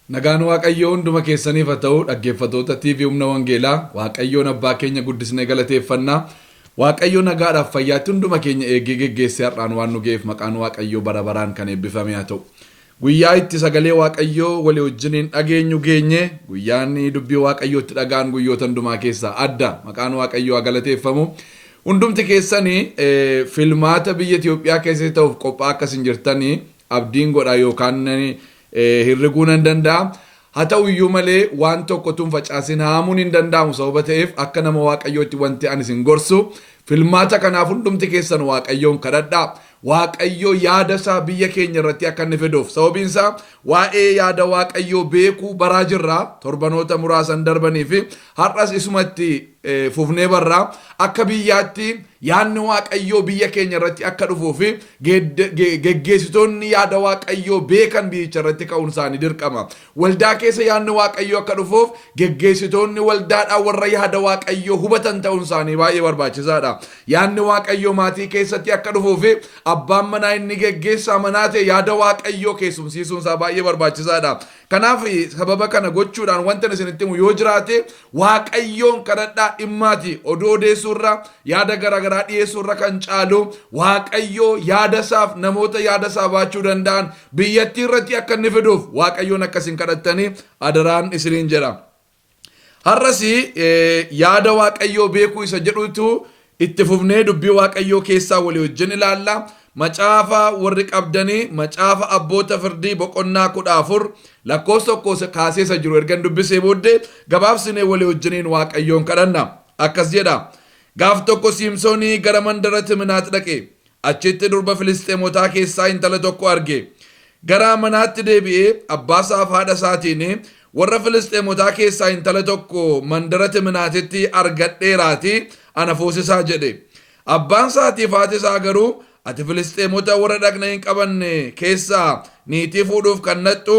Nagaan Waaqayyoo hunduma keessaniif haa ta'u dhaggeeffatoota TV Humna Wangeelaa Waaqayyoon abbaa keenya guddisnee galateeffanna. Waaqayyo nagaadhaaf fayyaatti hunduma keenya eegee geggeessee har'aan waan nu ga'eef maqaan Waaqayyoo bara baraan kan eebbifame haa ta'u. Guyyaa itti sagalee Waaqayyoo walii wajjiniin dhageenyu geenye guyyaan dubbii Waaqayyoo itti dhaga'an guyyoota hundumaa keessaa adda maqaan Waaqayyoo haa galateeffamu. Hundumti keessanii filmaata biyya Itoophiyaa keessatti ta'uuf qophaa'aa akka isin jirtanii abdiin godha yookaan herreguu nan danda'a. Haa ta'u iyyuu malee waan tokko tun facaasin haamuun hin danda'amu sababa ta'eef akka nama Waaqayyootti wanti ani isin gorsu filmaata kanaaf hundumti keessan Waaqayyoon kadhadhaa. Waaqayyo yaada isaa biyya keenya irratti akka inni fiduuf. Sababiin isaa waa'ee yaada Waaqayyoo beekuu baraa jirra torbanoota muraasan darbanii fi har'as isumatti fufnee barra. Akka biyyaatti yaadni Waaqayyoo biyya keenya irratti akka dhufuu fi geggeessitoonni yaada Waaqayyoo beekan biyyicha irratti ka'uun isaanii dirqama. Waldaa keessa yaadni Waaqayyoo akka dhufuuf geggeessitoonni waldaadhaa warra yaada Waaqayyoo hubatan ta'uun isaanii baay'ee barbaachisaadha. Yaadni Waaqayyoo maatii keessatti akka dhufuu fi abbaan manaa inni geggeessaa manaa ta'e yaada Waaqayyoo keessumsiisuun isaa baay'ee barbaachisaadha. Kanaaf sababa kana gochuudhaan wanta isinitti himu yoo jiraate Waaqayyoon kadhadhaa dhimmaati oduu odeessuurra yaada garaagaraa dhiyeessuurra kan caalu Waaqayyoo yaada isaaf namoota yaada isaa baachuu danda'an biyyattii irratti akka inni fiduuf Waaqayyoon akka isin kadhattanii adaraan isiniin jedha. Har'as yaada Waaqayyoo beekuu isa jedhutu itti fufnee dubbii Waaqayyoo keessaa walii wajjin ilaalla. Macaafa warri qabdanii macaafa abboota firdii boqonnaa 14 lakkoofsa 1 kaasee isa jiru ergan dubbisee booddee gabaabsinee walii wajjiniin Waaqayyoon kadhanna. Akkas jedha. Gaaf tokko Siimsoonii gara mandara Timinaat dhaqe. Achitti durba Filisxeemotaa keessaa intala tokko arge. Gara manaatti deebi'ee abbaa isaaf haadha isaatiin, Warra Filisxeemotaa keessaa intala tokko mandara Timinaatitti argadheeraatii ana fuusisaa jedhe. Abbaan isaatiif haati isaa garuu, Ati Filisxeemota warra dhaqna hin qabanne keessaa niitii fuudhuuf kan dhaqxu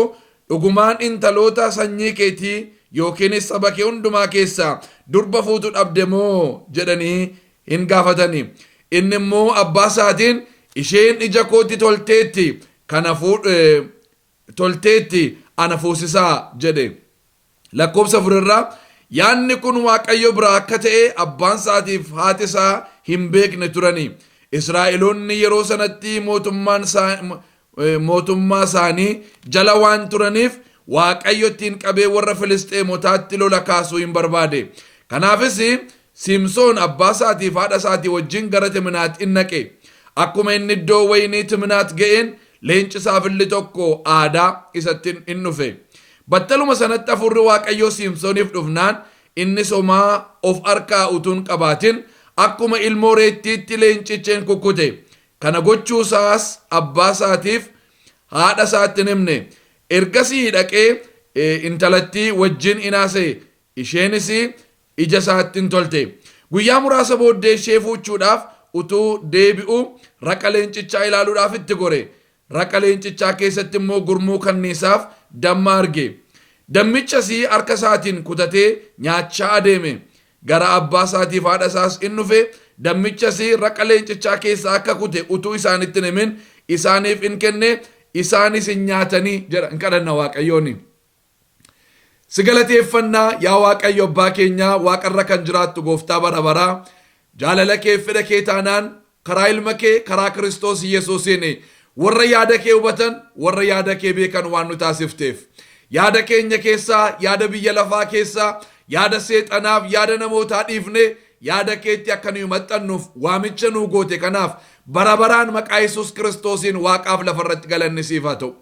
dhugumaan intaloota sanyii keetii yookiinis saba kee hundumaa keessaa durba fuutu dhabde moo? jedhanii in gaafatani. Inni immoo abbaa isaatiin, Isheen ija kootti tolteetti, kana tolteetti, ana fuusisaa jedhe. Lakkoofsa 4 irraa, Yaadni kun Waaqayyo biraa akka ta'e abbaan isaatiif haati isaa hin beekne turani. Israa'eloonni yeroo sanatti mootummaan mootummaa isaanii jala waan turaniif Waaqayyo ittiin qabee warra Filisxeemotaatti lola kaasuu hin barbaade. Kanaafis Siimsoon abbaa isaatiif haadha isaatii wajjin gara Timinaat in dhaqe. Akkuma inni iddoo wayinii Timinaat ga'een leenci saafilli tokko aadaa isatti in dhufe. Battaluma sanatti hafuurri Waaqayyoo Siimsooniif dhufnaan innis homaa of harkaa utuu hin qabaatin akkuma ilmoo reettiitti leencicha in kukkute. Kana gochuu isaas abbaa isaatiif haadha isaatti hin himne. Ergasii dhaqee intalattii wajjin in haasa'e, isheenis ija isaatti in tolte. Guyyaa muraasa booddee ishee fuuchuudhaaf utuu deebi'uu raqa leencichaa ilaaluudhaaf itti gore. Raqa leencichaa keessatti immoo gurmuu kanniisaaf damma arge. Dammichas harka isaatiin kutatee nyaachaa adeeme. Gara abbaa isaatiif haadha isaas in dhufe, dammichas raqa leencichaa keessaa akka kute utuu isaanitti hin himin isaaniif in kenne, isaanis in nyaatanii jedha. In kadhanna Waaqayyooni. Si galateeffannaa yaa Waaqayyo abbaa keenyaa waaqarra kan jiraattu gooftaa bara baraa jaalala kee fedha kee taanaan karaa ilma kee karaa Kiristoos Yesuusiin warra yaada kee hubatan warra yaada kee beekan waan nu taasifteef yaada keenya keessaa yaada biyya lafaa keessaa yaada seexanaaf yaada namootaa dhiifne yaada keetti akka nuyi maxxannuuf waamicha nuu goote kanaaf bara baraan maqaa Yesuus Kiristoosiin waaqaaf lafarratti galanni siif haa ta'u.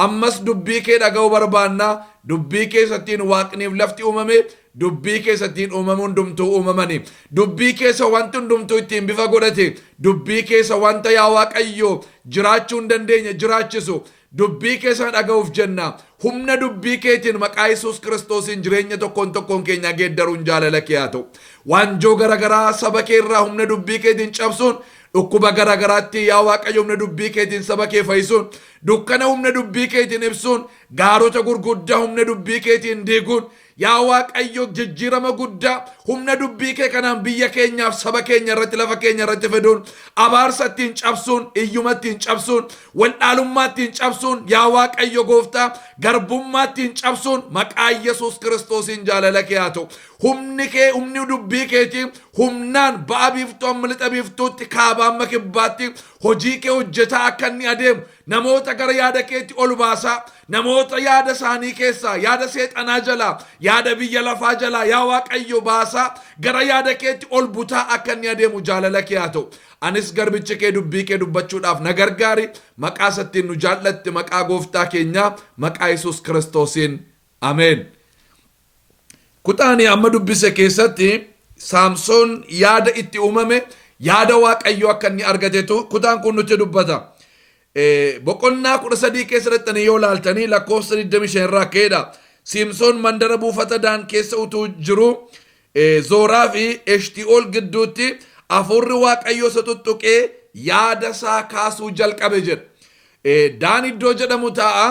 Ammas dubbii kee dhaga'uu barbaanna. Dubbii keessattiin waaqniif lafti uumame, dubbii keessattiin uumamu hundumtuu uumamani. Dubbii keessa wanti hundumtuu ittiin bifa godhate, dubbii keessa wanta yaa Waaqayyo jiraachuu hin dandeenye jiraachisu, Dubbii kee sana dhaga'uuf jenna. Humna dubbii keetiin maqaa Yesuus Kiristoosiin jireenya tokkoon tokkoon keenyaa geeddaruun jaalala kee haa ta'u. Waanjoo garaagaraa saba kee irraa humna dubbii keetiin cabsuun dhukkuba garaagaraatti yaa Waaqayyo humna dubbii keetiin saba kee fayyisuun dukkana humna dubbii keetiin ibsuun, gaarota gurguddaa humna dubbii keetiin diiguun, yaa Waaqayyo, jijjiirama guddaa humna dubbii kee kanaan biyya keenyaaf, saba keenya irratti, lafa keenya irratti fiduun, abaarsa ittiin cabsuun, iyyuma ittiin cabsuun, waldhaalummaa ittiin cabsuun, yaa Waaqayyo gooftaa, garbummaa ittiin cabsuun, maqaa Yesuus Kiristoosiin jaalala kee haa ta'u. Humni kee, humni dubbii keetii humnaan ba'a biiftuu amma lixa biiftuutti, kaabaa amma kibbaatti hojii kee hojjetaa akka inni adeemu, namoota gara yaada keetti ol baasaa, namoota yaada isaanii keessaa, yaada seexanaa jalaa, yaada biyya lafaa jalaa, yaa Waaqayyo, baasaa gara yaada keetti ol butaa akka inni adeemu jaalala kee haa ta'u. Anis garbichi kee dubbii kee dubbachuudhaaf na gargaari. Maqaa isattiin nu jaallatte, maqaa gooftaa keenyaa, maqaa Yesuus Kiristoosiin, ameen. Kutaani amma dubbise keessatti Saamsoon yaada itti uumame, yaada Waaqayyoo akka inni argatetu kutaan kun nutti dubbata. Boqonnaa 13 keessa dhaqxanii yoo laaltanii, lakkoofsa 25 irraa ka'edha. Siimsoon mandara buufata Daan keessa utuu jiru, Zooraa fi Eshti'ool gidduutti hafuurri Waaqayyoo isa tuttuqee yaada isaa kaasuu jalqabe jedha. Daan iddoo jedhamu taa'a.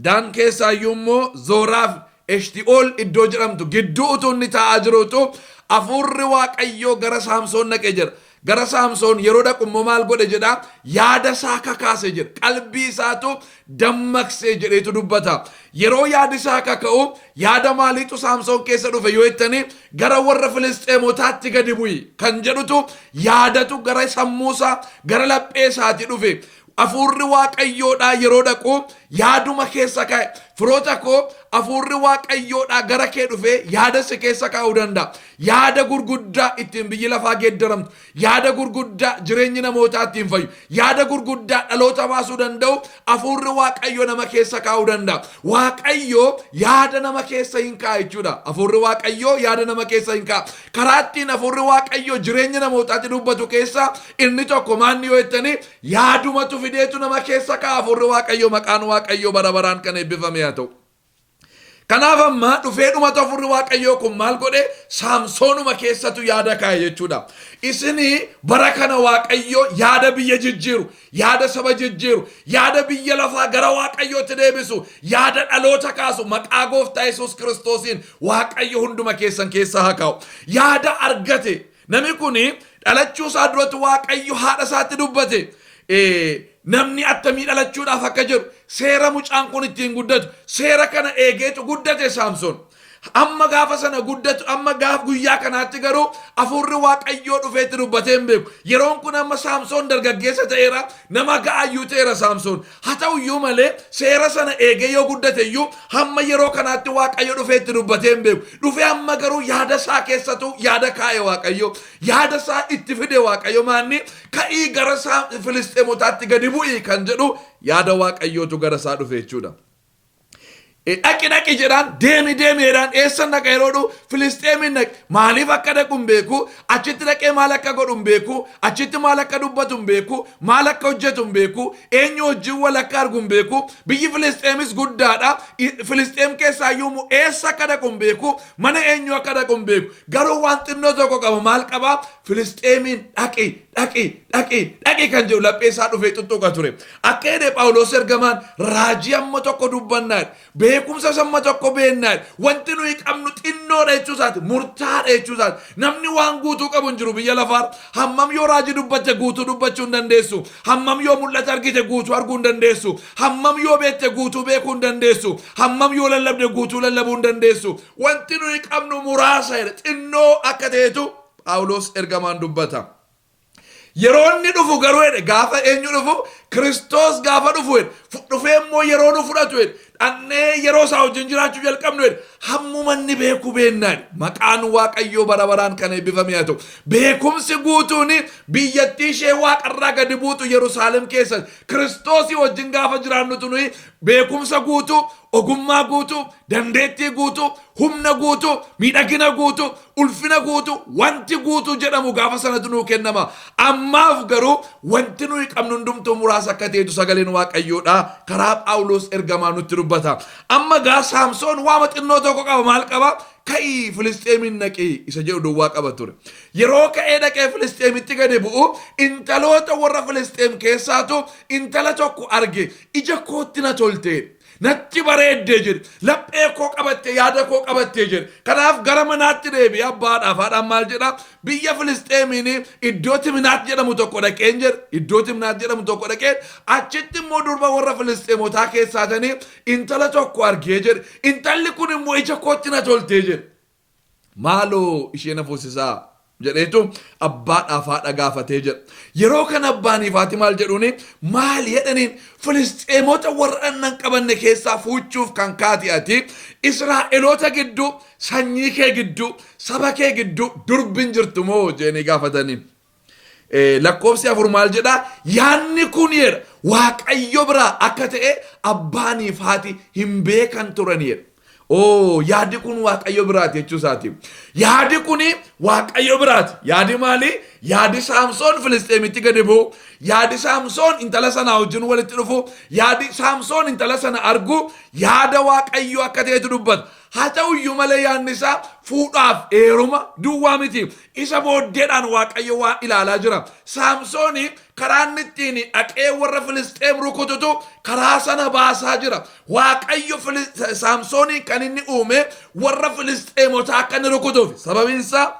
Daan keessaayyuu immoo Zooraa fi Eshti'ool iddoo jedhamtu gidduu utuu inni taa'aa jiruutu hafuurri Waaqayyoo gara Saamsoon dhaqe jedha. Gara Saamsoon yeroo dhaqu immoo maal godhe jedha? Yaada isaa kakaase jedha. Qalbii isaatu dammaqsee jedheetu dubbata. Yeroo yaadi isaa kaka'u yaada maaliitu Saamsoon keessa dhufe yoo jettanii, gara warra Filisxeemotaatti gadi bu'i kan jedhutu yaadatu gara sammuusaa, gara laphee isaati dhufe. Hafuurri Waaqayyoodhaa yeroo dhaqu yaaduma keessa kaa'e. Firoota koo, hafuurri Waaqayyoodhaa gara kee dhufee yaada si keessa kaa'uu danda'a. Yaada gurguddaa ittiin biyyi lafaa geeddaramtu, yaada gurguddaa jireenyi namootaa ittiin fayyu, yaada gurguddaa dhaloota baasuu danda'u hafuurri Waaqayyoo nama keessa kaa'uu danda'a. Waaqayyo yaada nama keessa hin kaa'a jechuudha. Hafuurri Waaqayyoo yaada nama keessa hin kaa'a. Karaa ittiin hafuurri Waaqayyoo jireenya namootaatti dubbatu keessaa inni tokko maanni yoo jettanii, yaadumatu fideetu nama keessa kaa'a hafuurri Waaqayyoo. Maqaan Waaqayyoo bara baraan kan eebbifame haa ta'u. Kanaaf amma dhufee dhumatu hafuurri Waaqayyoo kun maal godhe? Saamsoonuma keessatu yaada kaa'e jechuudha. Isinii bara kana Waaqayyo yaada biyya jijjiiru, yaada saba jijjiiru, yaada biyya lafaa gara Waaqayyootti deebisu, yaada dhaloota kaasu maqaa gooftaa Yesuus Kiristoosiin Waaqayyo hunduma keessan keessa haa kaa'u. Yaada argate. Namni kun dhalachuu isaa duratti Waaqayyo haadha isaatti dubbate. Namni attamii dhalachuudhaaf akka jedhu, seera mucaan kun ittiin guddatu, seera kana eegeetu guddate Saamsoon. Amma gaafa sana guddatu, amma gaaf guyyaa kanaatti garuu hafuurri Waaqayyoo dhufeetti dubbatee hin beeku. Yeroon kun amma Saamsoon dargaggeessa ta'eera, nama ga'ayyuu ta'eera Saamsoon. Haa ta'uyyuu malee, seera sana eegee yoo guddate iyyuu, hamma yeroo kanaatti Waaqayyo dhufeetti dubbatee hin beeku. Dhufee amma garuu yaada isaa keessatu yaada kaa'e Waaqayyo. Yaada isaa itti fide Waaqayyo. Maanni? Ka'ii gara isaa Filisxeemotaatti gadi bu'i kan jedhu yaada Waaqayyootu gara isaa dhufe jechuudha. Dhaqi dhaqi jedhaan, deemi deemi jedhaan. Eessan dhaqa yeroo dhufu, Filisxeemin dhaqi. Maaliif akka dhaqu hin beeku, achitti dhaqee maal akka godhu hin beeku, achitti maal akka dubbatu hin beeku, maal akka hojjetu hin beeku, eenyu wajjin wal akka argu hin beeku. Biyyi Filisxeemis guddaadha. Filisxeem keessaa iyyuu eessa akka dhaqu hin beeku, mana eenyu akka dhaqu hin beeku. Garuu waan xinnoo tokko qaba. Maal qaba? Filisxeemiin dhaqi, dhaqi, dhaqi, dhaqi kan jedhu laphee isaa dhufee tuttuqa ture. Akka jedhe Phaawulos ergamaan, raajii amma tokko dubbannaa, beekumsa amma tokko beennaa, wanti nuyi qabnu xinnoodha jechuu isaati, murtaadha jechuu isaati. Namni waan guutuu qabu hin jiru biyya lafaarra. Hammam yoo raajii dubbatte guutuu dubbachuu hin dandeessu. Hammam yoo mul'ata argite guutuu arguu hin dandeessu. Hammam yoo beekte guutuu beekuu hin dandeessu. Hammam yoo lallabde guutuu lallabuu hin dandeessu. Wanti nuyi qabnu muraasa jedha. Xinnoo akka ta'etu Phaawulos ergamaan dubbata. Yeroo inni dhufu garuu jedhe, gaafa eenyu dhufu? Kiristoos gaafa dhufu jedhe, dhufee immoo yeroo nu fudhatu jedhe, dhannee yeroo isaa wajjin jiraachuu jalqabnu jedhe, hammuma inni beeku beennaa jedhe. Maqaan Waaqayyoo bara baraan kan eebbifame haa ta'u. Beekumsi guutuun biyyattii ishee waaqarraa gadi buutu Yerusaalem keessa Kiristoosii wajjin gaafa jiraannutu nuyi beekumsa guutuu, ogummaa guutuu, dandeettii guutuu, humna guutuu, miidhagina guutuu, ulfina guutuu, wanti guutuu jedhamu gaafa sanatu nuu kennama. Ammaaf garuu wanti nuyi qabnu hundumtuu muraasa akka ta'etu sagaleen Waaqayyoodha karaa Phaawulos ergamaa nutti dubbata. Amma gaa Saamsoon waama xinnoo tokko tokko qaba. Maal qaba? Ka'ii Filisxeemin dhaqii isa jedhu duwwaa qaba ture. Yeroo ka'ee dhaqee Filisxeemitti gadi bu'u, intaloota warra Filisxeem keessaatu intala tokko arge. Ija kootti na tolte, natti bareeddee jedhe, laphee koo qabatte, yaada koo qabattee jedhe. Kanaaf gara manaatti deebi'ee abbaadhaaf haadhaan maal jedha? Biyya Filisxeemiin iddoo Timinaat jedhamu tokko dhaqeen jedhe. Iddoo Timinaat jedhamu tokko dhaqeen achitti immoo durba warra Filisxeemotaa keessaa tanii intala tokko argee jedhe. Intalli kun immoo ija kootti na toltee jedhe. Maaloo ishee na fuusisaa jedheetu abbaadhaaf haadha gaafatee jedha. Yeroo kana abbaaniif haati maal jedhuuni? Maali jedhaniin? Filisxeemota warra dhagna hin qabanne keessaa fuuchuuf kan kaate ati, Israa'eloota gidduu, sanyii kee gidduu, saba kee gidduu durbi hin jirtu moo jedhanii gaafatanii. Lakkoofsi 4 maal jedhaa? Yaanni kun jedha Waaqayyo biraa akka ta'e abbaaniif haati hin beekan turan jedha. Oo, yaadi kun Waaqayyo biraati jechuu isaati. Yaadi kun Waaqayyo biraati. Yaadi maali? Yaadi Saamsoon Filisxeemitti gadi bu'u. Yaadi Saamsoon intala sanaa wajjin walitti dhufu. Yaadi Saamsoon intala sana argu yaada Waaqayyo akka ta'etu dubbata. Haa ta'uyyuu malee yaadni isaa fuudhaaf heeruma duwwaa miti. Isa booddeedhaan Waaqayyo waa ilaalaa jira. Saamsoon karaa inni ittiin dhaqee warra Filisxeem rukututu karaa sana baasaa jira. Waaqayyo Saamsooniin kan inni uume warra Filisxeemotaa akka inni rukutuuf. Sababiin isaa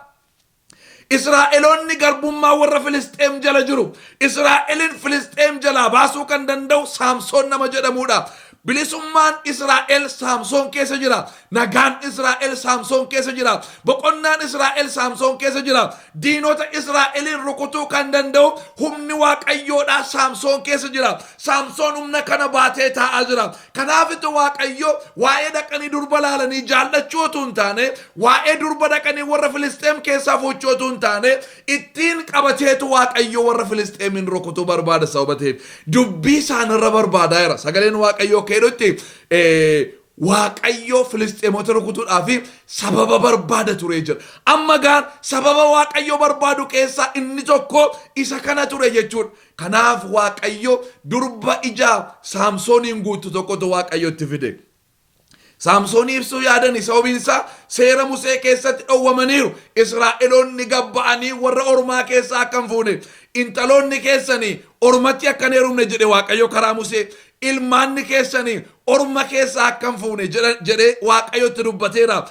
Israa'eloonni garbummaa warra Filisxeem jala jiru. Israa'elin Filisxeem jalaa baasuu kan danda'u Saamsoon nama jedhamudha. Bilisummaan Israa'el Saamsoon keessa jira. Nagaan Israa'el Saamsoon keessa jira. Boqonnaan Israa'el Saamsoon keessa jira. Diinota Israa'eliin rukutuu kan danda'u humni Waaqayyoodhaa Saamsoon keessa jira. Saamsoon humna kana baatee taa'aa jira. Kanaafitu Waaqayyo waa'ee dhaqanii durba laalanii jaallachuu otuu hin taane, waa'ee durba dhaqanii warra Filisxeem keessaa fuuchuu otuu hin taane, ittiin qabateetu Waaqayyo warra Filisxeemiin rukutuu barbaada sababa ta'eef dubbii isaanirra barbaadaa jira. Sagaleen Waaqayyoo akka jedhutti Waaqayyo Filisxeemota rukutuudhaaf sababa barbaada turee jira. Amma gaan sababa Waaqayyo barbaadu keessaa inni tokko isa kana ture jechuudha. Kanaaf Waaqayyo durba ija Saamsooniin guuttu tokkotu Waaqayyo itti fide. Saamsoonii ibsuu yaadani, sababiin isaa seera Musee keessatti dhowwamaniiru. Israa'eloonni gabba'anii warra ormaa keessaa akka hin fuune, intaloonni keessanii ormatti akka hin heerumne jedhe Waaqayyo karaa Musee. Ilmaanni keessanii orma keessaa akka hin fuune jedhee Waaqayyo itti dubbateera.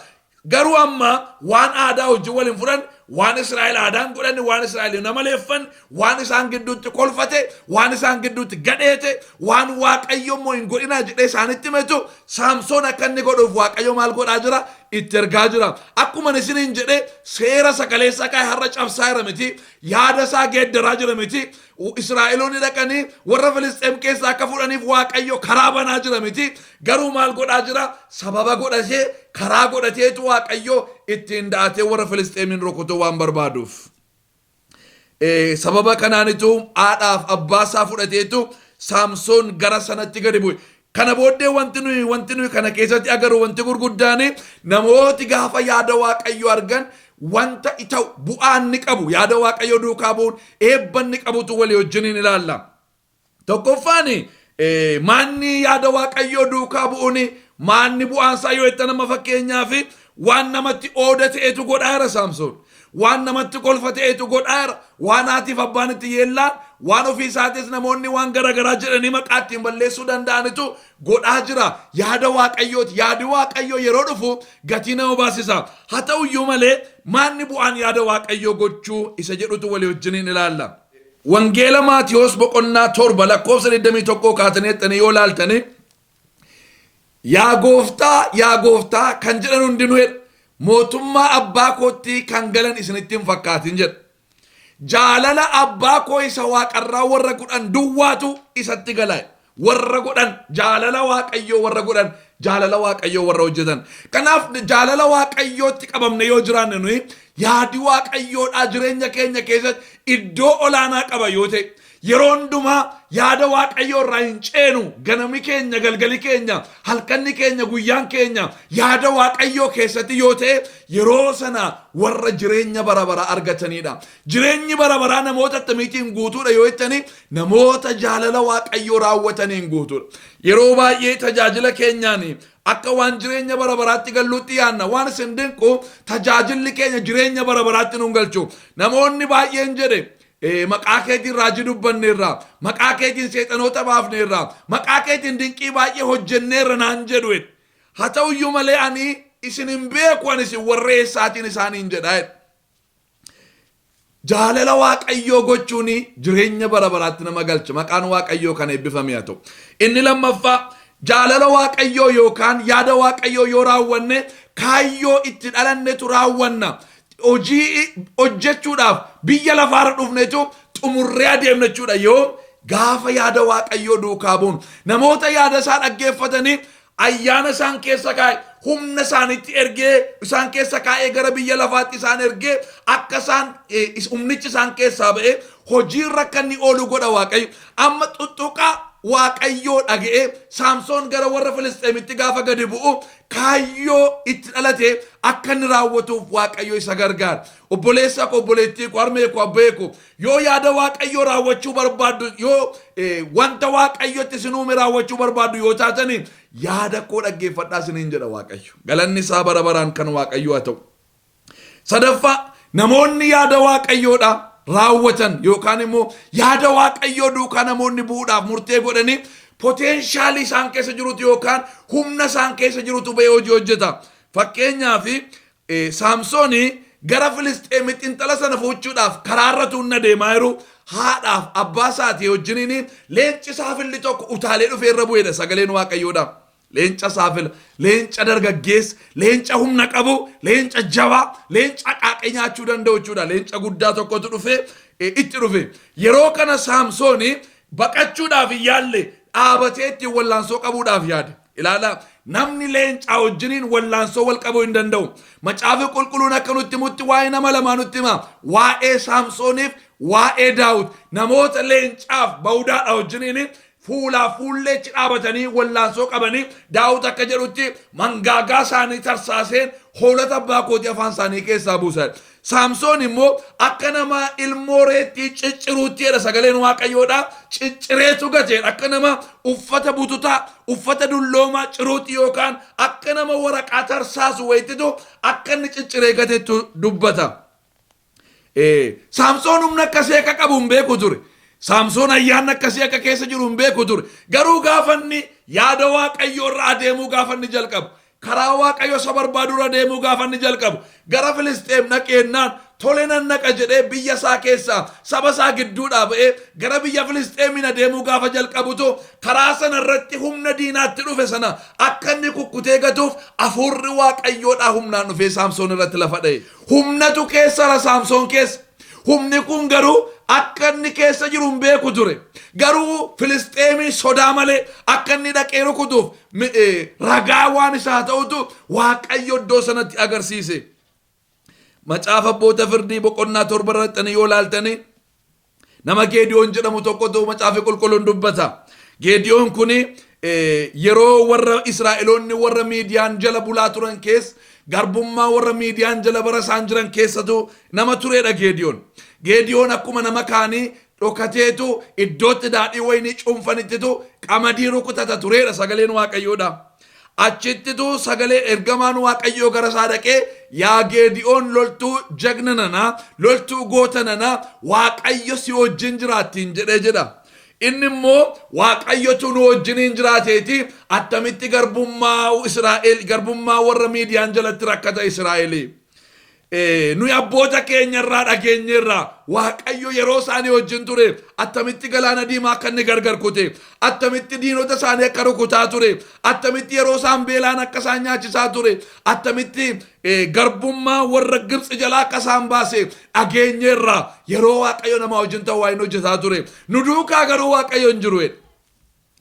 Garuu amma waan aadaa wajjin wal hin fudhanne, waan Israa'el aadaa hin godhanne, waan Israa'el hin amaleeffanne, waan isaan gidduutti kolfate, waan isaan gidduutti gadheete, waan Waaqayyo immoo hin godhinaa jedhee isaanitti himetu Saamsoon akka inni godhuuf Waaqayyo maal godhaa jira? Itti ergaa jira. Akkuma isiniin jedhee seera sakaleessaa kaa'e har'a cabsaa jira miti, yaada isaa geeddaraa jira miti, Israa'eloonni dhaqanii warra Filisxeem keessaa akka fudhaniif Waaqayyo karaa banaa jira miti. Garuu maal godhaa jira? Sababa godhatee, karaa godhateetu Waaqayyo ittiin da'atee warra Filisxeemiin rukutuu waan barbaaduuf. Sababa kanaanitu haadhaaf abbaa isaa fudhateetu Saamsoon gara sanatti gadi bu'e. Kana booddee wanti nuyi kana keessatti agarru wanti gurguddaan, namooti gaafa yaada Waaqayyoo argan wanta ta'u, bu'aa inni qabu, yaada Waaqayyoo duukaa bu'uun eebba inni qabutu walii wajjiniin ilaalla. Tokkoffaan, maanni yaada Waaqayyoo duukaa bu'uun maanni bu'aan isaa yoo itti nama fakkeenyaaf waan namatti ooda ta'etu godhaa jira Saamsoon. Waan namatti kolfa ta'etu godhaa jira. Waan haatiif abbaan itti yeellaan, waan ofii isaatis namoonni waan garaagaraa jedhanii maqaa ittiin balleessuu danda'anitu godhaa jira. Yaada Waaqayyooti. Yaadi Waaqayyoo yeroo dhufu gatii nama baasisa. Haa ta'uyyuu malee maanni bu'aan yaada Waaqayyoo gochuu isa jedhutu walii wajjiniin ilaalla. Wangeela Maatiyoos boqonnaa 7 lakkoofsa 21 kaatanii jettanii yoo ilaaltanii, "Yaa gooftaa, yaa gooftaa kan jedhan hundinuu," jedha, "mootummaa abbaa kootti kan galan isinitti hin fakkaatin," jedha. "Jaalala abbaa koo isa waaqarraa warra godhan duwwaatu isatti gala." Warra godhan, jaalala Waaqayyoo warra godhan, jaalala Waaqayyoo warra hojjetan. Kanaaf jaalala Waaqayyootti qabamne yoo jiraanne, nuyi yaadi Waaqayyoodhaa jireenya keenya keessatti iddoo olaanaa qaba yoo ta'e, Yeroo hundumaa yaada Waaqayyoo irraa hin ceenu. Ganami keenya, galgali keenya, halkanni keenya, guyyaan keenya yaada Waaqayyoo keessatti yoo ta'e, yeroo sana warra jireenya bara baraa argatanidha. Jireenyi bara baraa namoota attamiitiin guutuudha yoo jettani, namoota jaalala Waaqayyoo raawwataniin guutuudha. Yeroo baay'ee tajaajila keenyaan akka waan jireenya bara baraatti galluutti yaanna. Waan isin dinqu, tajaajilli keenya jireenya bara baraatti nun galchu. Namoonni baay'een jedhe, "Maqaa keetiin raajii dubbanneerra, maqaa keetiin seexanoota baafneerra, maqaa keetiin dinqii baay'ee hojjenneerra" naan jedhu. Haa ta'uyyuu malee, "Ani isin hin beeku, ani isin warra eessaatiin" isaaniin jedha. Jaalala Waaqayyoo gochuun jireenya bara baraatti nama galcha. Maqaan Waaqayyoo kan eebbifame haa ta'u. Inni lammaffaa, jaalala Waaqayyoo yookaan yaada Waaqayyoo yoo raawwanne, kaayyoo itti dhalannetu raawwanna. Hojii hojjechuudhaaf biyya lafaarra dhufnetu xumurree adeemna jechuudha, yoo gaafa yaada Waaqayyoo duukaa buunu. Namoota yaada isaa dhaggeeffatanii ayyaana isaan keessa kaa'e, humna isaanitti ergee, isaan keessa kaa'ee, gara biyya lafaatti isaan ergee, akka isaan humnichi isaan keessaa ba'ee hojiirra akka inni oolu godha Waaqayyo. Amma tuttuqaa Waaqayyoo dhaga'ee Saamsoon gara warra Filisxeemitti gaafa gadi bu'u, kaayyoo itti dhalate akka inni raawwatuuf Waaqayyo isa gargaara. Obboleessa koo, obboleettii koo, harmee koo, abbee koo, yoo yaada Waaqayyoo raawwachuu barbaaddu, yoo wanta Waaqayyotti isin uume raawwachuu barbaaddu yoo taatani, yaada koo dhaggeeffadhaa isiniin jedha Waaqayyo. Galanni isaa bara baraan kan Waaqayyoo haa ta'u. Sadaffaa, namoonni yaada Waaqayyoodha raawwatan yookaan immoo yaada Waaqayyoo duukaa namoonni bu'uudhaaf murtee godhanii, potentialii isaan keessa jirutu yookaan humna isaan keessa jirutu ba'ee hojii hojjeta. Fakkeenyaaf, Saamsoonii gara Filisxeemitti intala sana fuuchuudhaaf karaarra tuunna deemaa jiru, haadhaaf abbaa isaatii wajjiniin leenci saafilli tokko utaalee dhufee irra bu'edha sagaleen Waaqayyoodha. Leenca saafila, leenca dargaggeessa, leenca humna qabu, leenca jabaa, leenca qaaqee nyaachuu danda'u jechuudha. Leenca guddaa tokkotu dhufee itti dhufe. Yeroo kana Saamsoonii baqachuudhaaf hin yaalle, dhaabatee ittiin wallaansoo qabuudhaaf yaade. Ilaalaa, namni leencaa wajjiniin wallaansoo wal qabuu hin danda'u. Macaafi Qulqulluun akka nutti himutti waa'ee nama lamaa nutti hima. Waa'ee Saamsooniif waa'ee Daawit. Namoota leencaaf bawudaadha wajjiniin fuulaa fuulleechi dhaabatanii wallaansoo qabanii, Daawit akka jedhutti, "Mangaagaa isaanii tarsaaseen hoolota abbaa kootii afaan isaanii keessaa buusa." Saamsoon immoo akka nama ilmoo reettii cicciruutti jedha sagaleen Waaqayyoodha. Ciccireetu gateedha. Akka nama uffata bututaa, uffata dulloomaa ciruutti yookaan akka nama waraqaa tarsaasu wayititu akka inni cicciree gateettu dubbata. Saamsoon humna akkasii akka qabu hin beeku ture. Saamsoon ayyaanni akkasii akka keessa jiru hin beeku ture. Garuu gaafa inni yaada Waaqayyoo irra adeemuu gaafa inni jalqabu, karaa Waaqayyo isa barbaadu irra deemuu gaafa inni jalqabu, gara Filisxeem dhaqeennaan, "Tole, nan naqa" jedhee biyya isaa keessaa, saba isaa gidduudhaa ba'ee gara biyya Filisxeemiin adeemuu gaafa jalqabutu, karaa sana irratti humna diinaatti dhufe sana akka inni kukkutee gatuuf hafuurri Waaqayyoodhaa humnaan dhufee Saamsoon irratti lafa dha'e. Humnatu keessara Saamsoon keessa. Humni kun garuu akka inni keessa jiru hin beeku ture. Garuu Filisxeemii sodaa malee akka inni dhaqee rukutuuf ragaa waan isaa ta'utu Waaqayyo iddoo sanatti agarsiise. Macaafa Abboota Firdii boqonnaa 7 irratti yoo ilaaltanii, nama Geediyoon jedhamu tokkotu Macaafi Qulqulluun dubbata. Geediyoon kun yeroo warra Israa'eloonni warra Miidiyaan jala bulaa turan keessa, garbummaa warra Miidiyaan jala bara isaan jiran keessatu nama turedha Geediyoon. Geediyoon akkuma nama kaanii dhokateetu iddootti daadhii wayinii cuunfanittitu qamadii rukutata turedha sagaleen Waaqayyoodha. Achittitu sagalee ergamaan Waaqayyoo gara isaa dhaqee, "Yaa Geediyoon, loltuu jagna nanaa, loltuu goota nanaa, Waaqayyo si wajjin jiraattiin" jedhee jedha. Inni immoo, "Waaqayyotu nu wajjiniin jiraateeti, attamitti garbummaa Israa'el, garbummaa warra Miidiyaan jalatti rakkata Israa'elii? Nuyi abboota keenya irraa dhageenyeerra, Waaqayyo yeroo isaanii wajjin ture attamitti galaana diimaa akka inni gargar kute, attamitti diinota isaanii akka rukutaa ture, attamitti yeroo isaan beelaan akka isaan nyaachisaa ture, attamitti garbummaa warra Gibxi jalaa akka isaan baase dhageenyeerra. Yeroo Waaqayyo namaa wajjin ta'u waa inni hojjetaa ture. Nu duukaa garuu Waaqayyo hin jiru."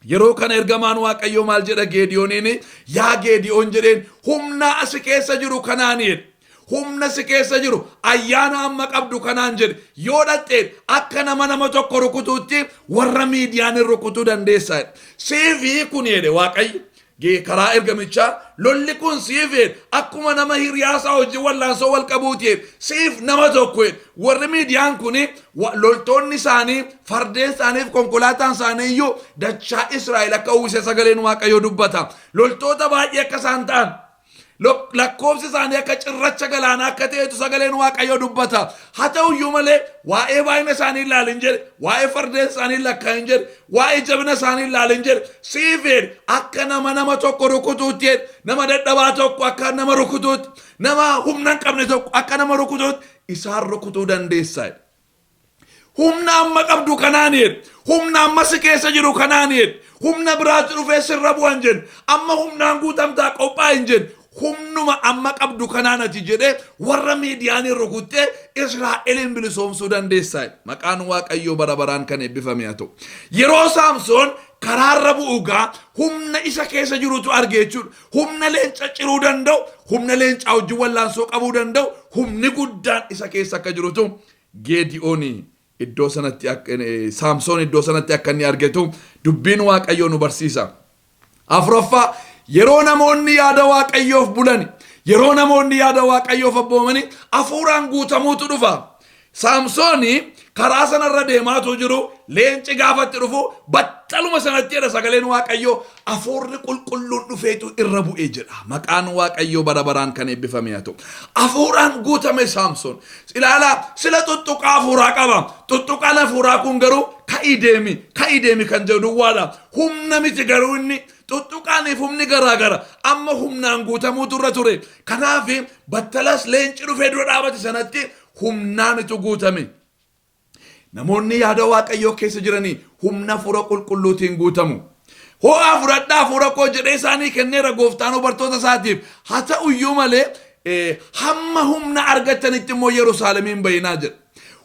Yeroo kana ergamaan Waaqayyoo maal jedha Geediyooniin? "Yaa Geediyoon," jedheen, "humna asi keessa jiru kanaani," jedhe. Humna si keessa jiru, ayyaana amma qabdu kanaan jedhe, yoo dhaqxeen akka nama nama tokko rukutuutti warra Miidiyaan rukutuu dandeessa jedhe. Siifii kun jedhe Waaqayyo karaa ergamichaa, lolli kun siif jedhe, akkuma nama hiriyaasaa hojii wallaansoo wal qabuuti jedhe, siif nama tokko jedhe. Warri Miidiyaan kun loltoonni isaanii, fardeen isaanii fi konkolaataan isaanii iyyuu dachaa Israa'el akka uwwise sagaleen Waaqayyoo dubbata. Loltoota baay'ee akka isaan ta'an, lakkoofsi isaanii akka cirracha galaanaa akka ta'etu sagaleen Waaqayyoo dubbata. Haa ta'uyyuu malee waa'ee baay'ina isaanii ilaalin jedhe, waa'ee fardeen isaanii lakkaa'in jedhe, waa'ee jabina isaanii ilaalin jedhe. Siif jedhe, akka nama nama tokko rukutuutti jedhe, nama dadhabaa tokko akka nama rukutuutti, nama humna hin qabne tokko akka nama rukutuutti isaan rukutuu dandeessa jedhe. Humna amma qabdu kanaan jedhe. Humna amma si keessa jiru kanaan jedhe. Humna biraatti dhufee sirra bu'an jedhe. Amma humnaan guutamtaa qophaa'e hin jedhe. Humnuma amma qabdu kanaan ati jedhee warra Miidiyaanii rukuttee Israa'eliin bilisoomsuu dandeessa. Maqaan Waaqayyoo bara baraan kan eebbifame haa ta'u. Yeroo Saamsoon karaarra bu'u gaa humna isa keessa jirutu arge jechuudha. Humna leenca ciruu danda'u, humna leencaa wajjin wallaansoo qabuu danda'u, humni guddaan isa keessa akka jirutu Geedi'oon iddoo sanatti, Saamsoon iddoo sanatti akka inni argetu dubbiin Waaqayyoo nu barsiisa. Afuraffaa, yeroo namoonni yaada Waaqayyoof bulan, yeroo namoonni yaada Waaqayyoof abboomani, hafuuraan guutamuutu dhufa. Saamsoon karaa sanarra deemaatu jiru, leenci gaafatti dhufu battaluma sanatti jedha sagaleen Waaqayyoo, hafuurri qulqulluun dhufeetu irra bu'ee jedha. Maqaan Waaqayyoo bara baraan kan eebbifame haa ta'u. Hafuuraan guutame Saamsoon. Ilaalaa, sila tuttuqaa hafuuraa qaba. Tuttuqaan hafuuraa kun garuu ka'ii deemi, ka'ii deemi kan jedhu duwwaadha. Humna miti garuu inni. Tuttuqaaniif humni garaagara. Amma humnaan guutamuutu irra ture. Kanaaf battalas leenci dhufee dura dhaabate sanatti humnaanitu guutame. Namoonni yaada Waaqayyoo keessa jiranii humna hafuura qulqulluutiin guutamu. Ho'aa fudhadhaa hafuura koo jedhee isaanii kenneera gooftaan bartoota isaatiif. Haa ta'uyyuu malee hamma humna argattanitti immoo Yerusaalemiin bayinaa jedhe.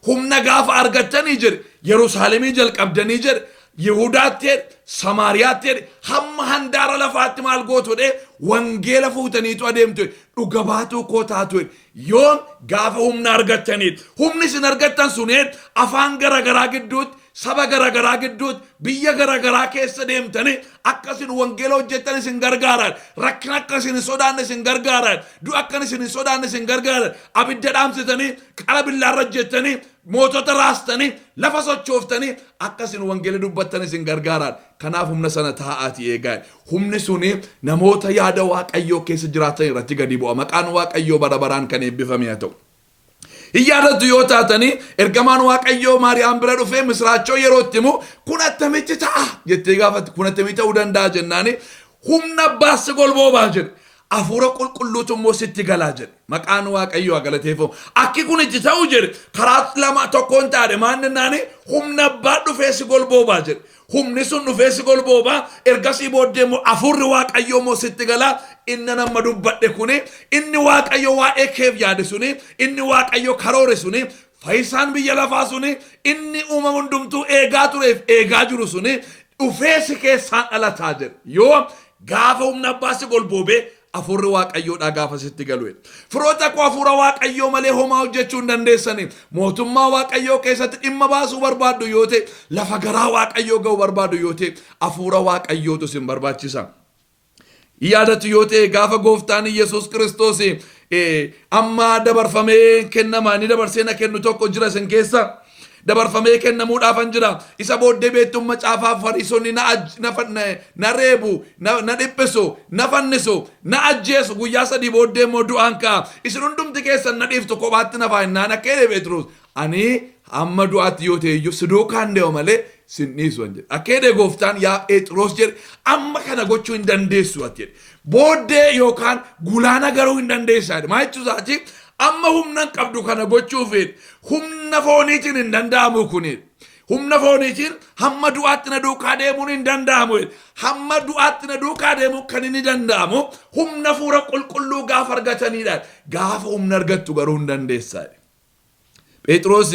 Humna gaafa argattanii jedhe, Yerusaalemii jalqabdanii jedhe, Yihudaatti jedhe, Samaariyaatti jedhe, hamma handaara lafaatti maal gootu jedhe? Wangeela fuutaniitu adeemtu, dhuga baatuu koo taatu jedhe. Yoom? Gaafa humna argattaniidha. Humni isin argattan sun afaan garaagaraa gidduutti, saba garaagaraa gidduutti, biyya garaagaraa keessa deemtanii akka isin wangeela hojjettan isin gargaaran. Rakkina akka isin hin sodaanne isin gargaaran. Du'a akka isin hin sodaanne isin gargaaran. Abidda dhaamsitanii, qara billaarra hojjettanii, mootota raastanii, lafa sochooftanii akka isin wangeela dubbattan isin gargaaran. Kanaaf humna sana taa'aatii eegaa. Humni suni namoota yaada Waaqayyoo keessa jiraatan irratti gadi bu'a. Maqaan Waaqayyoo bara baraan kan eebbifame haa ta'u. Hin yaadattu yoo taatanii, ergamaan Waaqayyoo Maariyaam bira dhufee misiraachoo yeroo itti himu, kun attamitti ta'a jettee gaafatti. Kun attamitti ta'uu danda'a jennaani, humna abbaas si golboobaa jedhe. Hafuura qulqulluutu immoo sitti galaa jedhe. Maqaan Waaqayyoo haa galateeffamu. Akki kun itti ta'u jedhe karaa lama tokkoon taate maan jennaani, humna abbaa dhufee si golboobaa jedhe. Humni sun dhufee si golboobaa, ergasii booddee immoo hafuurri Waaqayyoo immoo sitti galaa. Inni nama dubbadhe kuni, inni Waaqayyo waa'ee keef yaade suni, inni Waaqayyo karoore suni, fayyisaan biyya lafaa suni, inni uumama hundumtuu eegaa tureef eegaa jiru suni dhufee si keessaan dhalataa jedhe. Yoo gaafa humna abbaa si golboobee hafuurri Waaqayyoodhaa gaafa sitti galu. Firoota koo, hafuura Waaqayyoo malee homaa hojjechuu hin dandeessani. Mootummaa Waaqayyoo keessatti dhimma baasuu barbaaddu yoo ta'e, lafa garaa Waaqayyoo ga'uu barbaaddu yoo ta'e, hafuura Waaqayyootu isin barbaachisa. Yaadatu yoo ta'e, gaafa gooftaan Yesuus Kiristoos amma dabarfamee kennama, inni dabarsee na kennu tokko jira isin keessa. Dabarfamee kennamuudhaafan jira. Isa booddee beektuun macaafaaf fariisonni na reebu, na dhiphisu, na fannisu, na ajjeesu, guyyaa 3 booddee immoo du'aan ka'a. Isin hundumti keessan na dhiiftu, kophaatti na faayinnaan akka jedhe Phexros. Ani hamma du'aatti yoo ta'e iyyuu si duukaan deema malee sin dhiisu an jedhe. Akka jedhe gooftaan, yaa Phexros jedhe, amma kana gochuu hin dandeessu ati jedhe. Booddee yookaan gulaana garuu hin dandeessaa jedhe. Maal jechuu isaati? Amma humna hin qabdu kana gochuuf, humna fooniitiin hin danda'amu kuni. Humna fooniitiin hamma du'aatti na duukaa deemuun hin danda'amu. Hamma du'aatti na duukaa deemuun kan inni danda'amu humna hafuura qulqulluu gaafa argatanidha. Gaafa humna argattu garuu hin dandeessaa. Phexros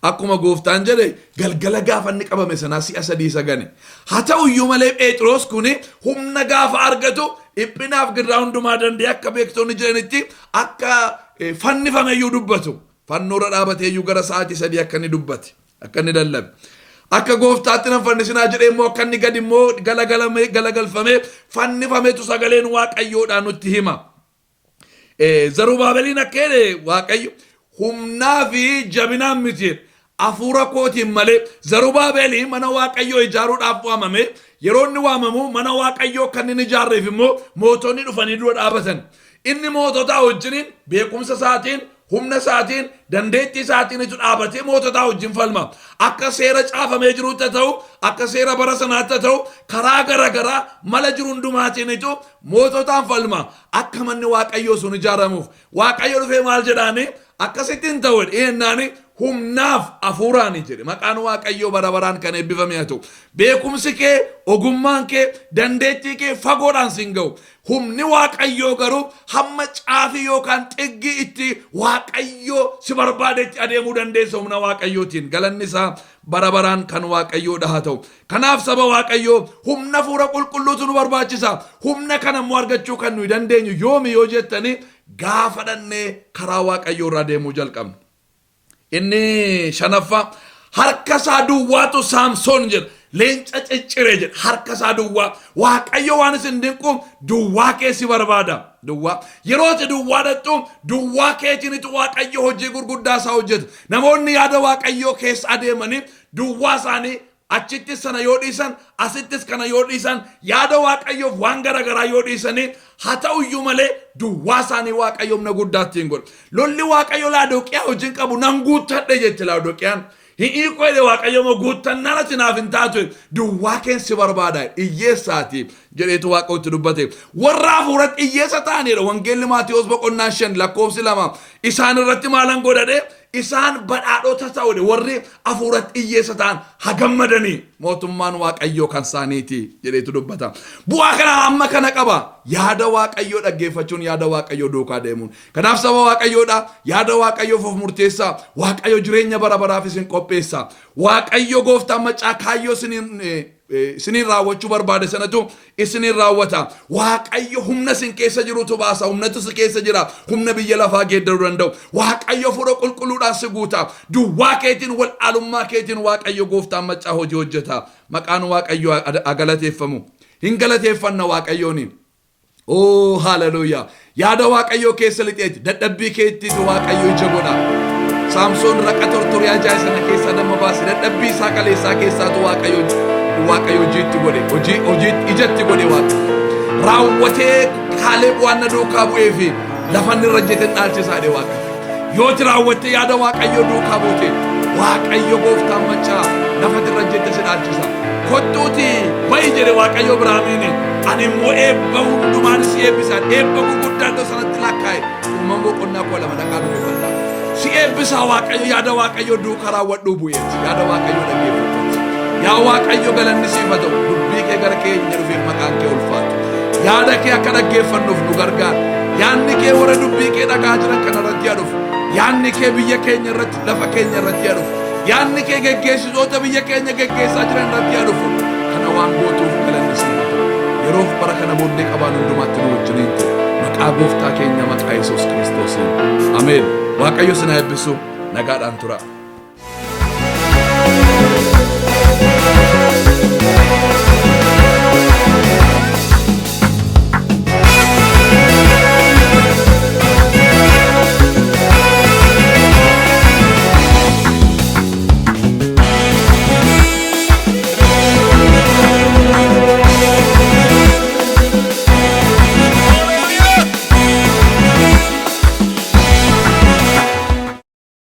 akkuma gooftaan jedhe galgala gaafa inni qabame sanaa si'a sadii isa gane. Haa ta'u iyyuu malee Phexros kun humna gaafa argatu dhiphinaaf gidiraa hundumaa danda'e, akka beektonni jedhanitti akka fannifame iyyuu dubbatu. Fannoorra dhaabatee iyyuu gara sa'aatii 3 akka inni dubbate, akka inni lallabe. Akka gooftaatti nan fannisinaa jedhee immoo akka inni gadi immoo galagalamee galagalfamee fannifametu sagaleen Waaqayyoodhaan nutti hima. Zarubaabeliin akka jedhe Waaqayyo humnaa fi jabinaan miti, hafuura kootiin malee. Zarubaabelii mana Waaqayyoo ijaaruudhaaf waamame. Yeroo inni waamamu mana Waaqayyoo kan inni ijaarreef immoo mootonni dhufanii dura dhaabatan. Inni moototaa wajjiniin beekumsa isaatiin, humna isaatiin, dandeettii isaatiin itti dhaabatee moototaa wajjin falma. Akka seera caafamee jirutti haa ta'u, akka seera bara sanaatti haa ta'u, karaa gara garaa mala jiru hundumaatiin itu moototaan falma. Akka manni Waaqayyoo sun ijaaramuuf. Waaqayyo dhufee maal jedhaani? Akkasitti hin ta'u jedhaani, humnaaf hafuuraani jedhe. Maqaan Waaqayyoo bara baraan kan eebbifame haa ta'u. Beekumsi kee, ogummaan kee, dandeettii kee fagoodhaan siin ga'u. Humni Waaqayyoo garuu hamma caafii yookaan xiggii itti Waaqayyoo si barbaadetti adeemuu dandeessa humna Waaqayyootiin. Galanni isaa bara baraan kan Waaqayyoodha haa ta'u. Kanaaf saba Waaqayyoo, humna hafuura qulqulluutu nu barbaachisa. Humna kana immoo argachuu kan nuyi dandeenyu yoomi yoo jettanii, gaafa dhannee karaa Waaqayyoo irraa deemuu jalqabna. Inni shanaffaa, harka isaa duwwaatu Saamsoon jedha. Leenca ciccire jedha. Harka isaa duwwaa. Waaqayyo waan isin dinqu duwwaa kee si barbaada. Duwwaa. Yeroo ati duwwaa dhaqxu, duwwaa keetiinitu Waaqayyo hojii gurguddaa isaa hojjeta. Namoonni yaada Waaqayyoo keessa adeemanii duwwaa isaanii achittis sana yoo dhiisan, asittis kana yoo dhiisan, yaada Waaqayyoof waan garaagaraa yoo dhiisanii, haa ta'uyyuu malee duwwaa isaanii Waaqayyo humna guddaa ittiin godha. Lolli Waaqayyo Laadoqiyaa wajjin qabu nan guuttadhe jette Laadoqiyaan. Hin hiikoo jedhe. Waaqayyo immoo guuttannaan ati naaf hin taatu, duwwaa keen si barbaada, hiyyeessaati jedheetu Waaqayyotti dubbate. Warra hafuuratti hiyyeessa ta'anidha. Wangeelli Maatiyos boqonnaa 5 lakkoofsi 2, isaan irratti maalan godhadhe, isaan badhaadhota ta'udha. Warri hafuuratti hiyyeessa ta'an haa gammadanii, mootummaan Waaqayyoo kan isaaniiti jedheetu dubbata. Bu'aa kana amma kana qaba. Yaada Waaqayyoo dhaggeeffachuun, yaada Waaqayyoo duukaa deemuun. Kanaaf saba Waaqayyoodha. Yaada Waaqayyoof of murteessaa. Waaqayyo jireenya bara baraaf isin qopheessa. Waaqayyo gooftaan maccaa kaayyoo isiniin raawwachuu barbaade sanatu isiniin raawwata. Waaqayyo humna isin keessa jirutu baasa. Humnatu si keessa jira. Humna biyya lafaa geeddaruu danda'u. Waaqayyo hafuura qulqulluudhaan si guuta. Duwwaa keetiin, wal'aalummaa keetiin Waaqayyo gooftaan maccaa hojii hojjeta. Maqaan Waaqayyo haa galateeffamu. Hin galateeffanna Waaqayyooni. Oo, haleluuyaa! Yaada Waaqayyoo keessa lixeeti. Dadhabbii keettiitu Waaqayyo ija godha. Saamsoon raqa tortorii ajaa'e sana keessaa nama baase. Dadhabbii isaa kaleessaa keessaatu Waaqayyo hojiitti godhe. Hojii hojii ijatti godhe Waaqayyo. Raawwatee Kaaleeb waan na duukaa bu'ee fi lafa inni irra jete dhaalchisaa jedhe Waaqayyo. Yooti raawwattee yaada Waaqayyoo duukaa buute, Waaqayyo gooftaan maccaa lafa irra jette si dhaalchisa. Kottuuti ba'i jedhe Waaqayyo Abrahaamiin. Ani immoo eebba hundumaan si eebbisa. Eebba gurguddaa iddoo sanatti lakkaa'e. Uumama boqonnaa 12 dhaqaa dubbifadhaa. Si eebbisaa Waaqayyo, yaada Waaqayyo duukaa raawwadhuu bu'eeti. Yaada Waaqayyo dhaggeeffadhuuti. Yaa Waaqayyo, galanni siif haa ta'u. Dubbii kee gara keenya dhufeef maqaan kee ulfaatu. Yaada kee akka dhaggeeffannuuf nu gargaara. Yaadni kee warra dubbii kee dhagaa jiran kana irratti haa dhufu. Yaadni kee biyya keenya irratti, lafa keenya irratti haa dhufu. Yaadni kee geggeessitoota biyya keenya geggeessaa jiran irratti haa dhufu. Kana waan gootuuf galanni siif haa ta'u. Yeroof bara kana booddee qabaan hundumaatti nu wajjiniin ta'e. Maqaa gooftaa keenya maqaa Yesuus Kiristoosiin. Ameen. Waaqayyo isin haa eebbisu. Nagaadhaan tura.